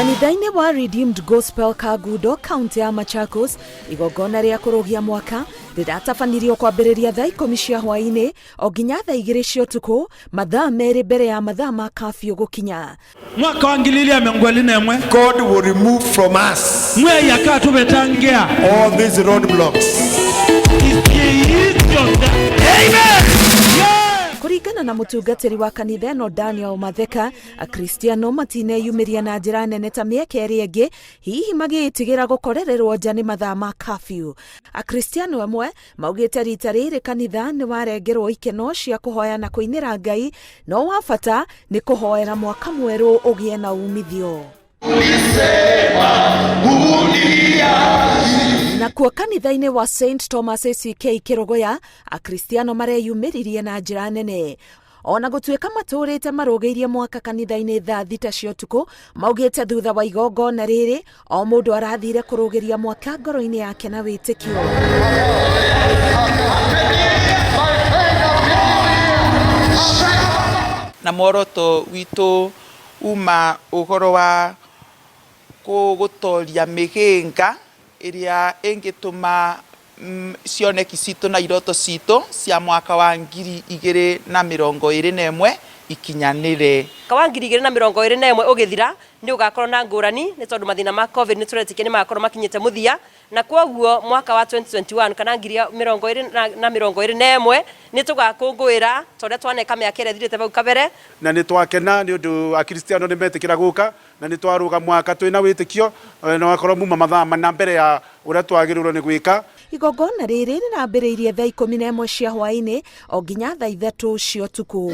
Kanitha-inĩ wa Redeemed Gospel Kangundo, kaunti ya Machakos, igongona rĩa kũrũgia mwaka rĩratabanirio kwambĩrĩria thaa ikũmi cia hwaĩ-inĩ o nginya thaa igĩrĩ cia ũtukũ, mathaa merĩ mbere ya mathaa ma kabiũ gũkinya. Mwaka wa 2021 God will remove from us mwei akatuvetangĩa all these roadblocks. Kũringana na mũtungatĩri wa kanitha ĩno Daniel Matheka, Akristiano matineyumĩria na njĩra nene ta mĩaka ĩrĩa ĩngĩ, hihi magĩĩtigĩra gũkorererwo nja nĩ mathaa ma curfew. Akristiano amwe maugĩte rita rĩrĩ kanitha nĩ warengerwo ikeno cia kũhoya na kũinĩra Ngai, no wa bata nĩ kũhoera mwaka mwerũ ũgĩe na umithio. Nakuo kanitha-inĩ wa St Thomas ACK Kĩrũgũya, Akristiano mareyumĩririe na njĩra nene. Ona gũtuĩka matũrĩte marũgĩirie mwaka kanitha-inĩ thaa thita cia ũtukũ, maugĩte thutha wa igongona rĩrĩ, o mũndũ arathire kũrũgĩria mwaka ngoro-inĩ yake na wĩtĩkio. Na muoroto witũ uma ũhoro wa gũtoria mĩhĩnga ĩrĩa ĩngĩtũma cioneki citũ na iroto citũ cia mwaka wa 2021 ikinyanĩre. Mwaka wa 2021 ũgĩthira nĩ ũgakorwo na ngũrani nĩ tondũ mathĩna ma Covid nĩ tũretĩkia nĩ magakorwo makinyĩte mũthia, na kwoguo mwaka wa 2021 kana 2021 nĩ tũgakũngũĩra ta ũrĩa twaneka mĩaka ĩrĩa ĩthirĩte bau kabere. Na nĩ twakena nĩ ũndũ Akristiano nĩ metĩkĩra gũka, na nĩ twarũga mwaka twĩna wĩtĩkio, na wakorwo muma mathaa mana mbere ya ũrĩa twagĩrĩirwo nĩ gwĩka. Igongona rĩrĩ rĩrambĩrĩirie thaa 11 cia hwaĩ-inĩ o nginya thaa 3 cia ũtukũ.